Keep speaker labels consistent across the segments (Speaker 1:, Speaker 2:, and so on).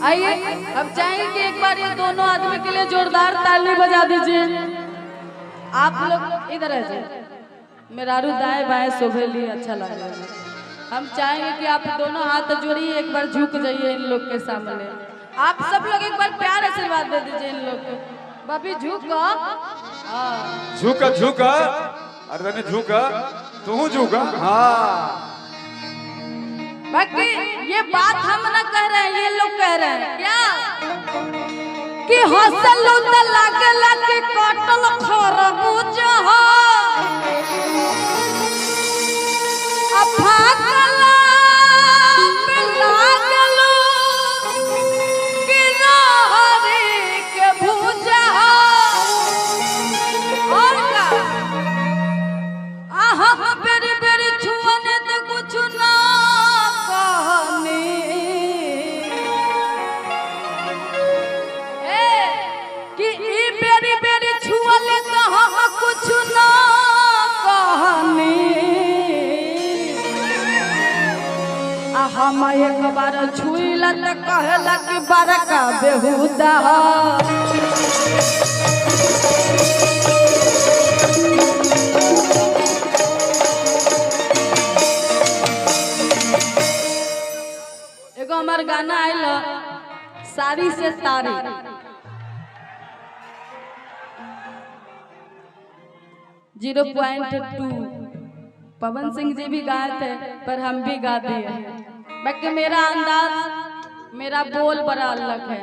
Speaker 1: आइए हम चाहेंगे कि एक बार ये दोनों आदमी के लिए जोरदार ताली बजा दीजिए। आप लोग इधर आ जाइए, मेरारू दाएं बाएं शोभे लिए अच्छा लग रहा है। हम चाहेंगे कि आप दोनों हाथ जोड़िए, एक बार झुक जाइए इन लोग के सामने। आप सब लोग एक बार प्यार आशीर्वाद दे दीजिए इन लोग को। बाबी झुक, हाँ
Speaker 2: झुक झुक, अरे झुक, तू झुक। हाँ
Speaker 1: बाकी ये बात हम ना कह रहे हैं, ये लोग कह रहे हैं क्या कि हंसलू त लागला कि कटल खरबूज हो, अफाकला पे लागलू कि रहरी के भूजा हो। और का आहा बेरी बेरी छुअने तो कुछ ना कहनी, ए कि ई बेरी बेरी छुअले तो हम कुछ ना कहनी। आ हम एक बार छुइला त कहला कि बड़का बेहुदा। एगो हमार गाना आयल सारी से तारी, जीरो 0.2 पवन सिंह जी भी गाए थे पर हम भी गा दिए। बाकी मेरा अंदाज, मेरा बोल बड़ा अलग है।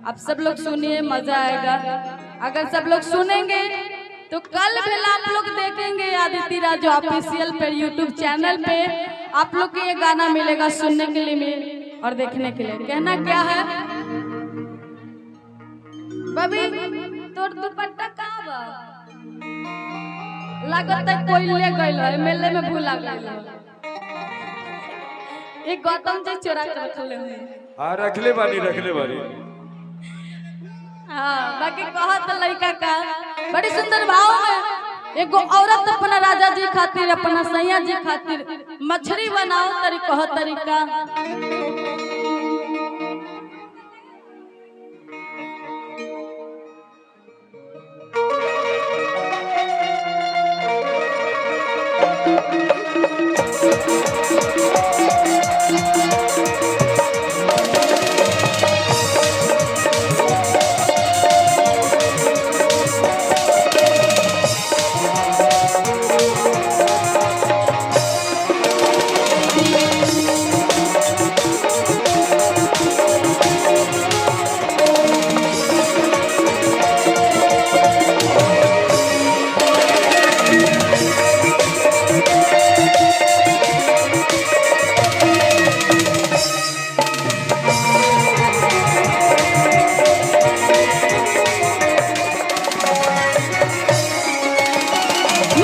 Speaker 1: आप सब लोग सुनिए, मजा आएगा। अगर सब लोग सुनेंगे तो कल भी आप लोग देखेंगे आदित्य राज ऑफिशियल पर यूट्यूब चैनल पे आप लोग को ये गाना मिलेगा सुनने के लिए और देखने के लिए। कहना क्या है बबी, तोर दुपट्टा कहाँ बा? लागत है कोई ले गइल है, मेले में भूला गइल है। एक गौतम जी चोरा के रखले हैं।
Speaker 2: हाँ रखले बानी, रखले बानी।
Speaker 1: हाँ बाकी कहत लड़का का बड़ी सुंदर भाव में एगो औरत अपना राजा जी खातिर, अपना सैया जी खातिर मछली बनाओ तरी कह तरीका।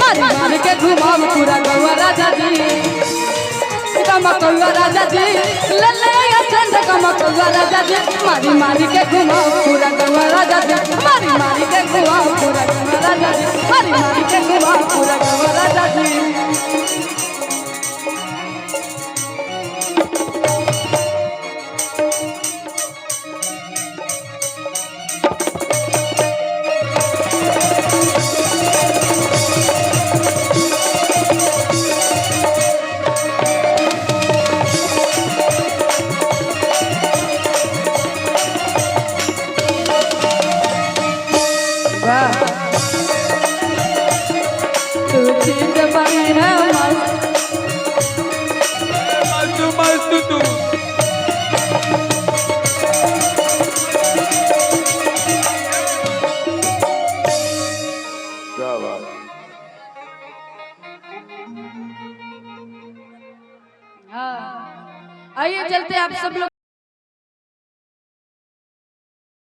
Speaker 1: मारी मारी के घुमाओ पूरा गौआ राजा जी, कमकौआ राजा जी, ले ले चंद कमकौआ राजा जी। मारी मारी के घुमाओ पूरा गौआ राजा जी, मारी मारी के घुमाओ पूरा गौआ राजा जी, मारी मारी के घुमाओ पूरा गौआ राजा जी। तू चीज बनी है मस्त,
Speaker 2: मस्त मस्त तू। क्या बात।
Speaker 1: हाँ आइए चलते आप सब लोग।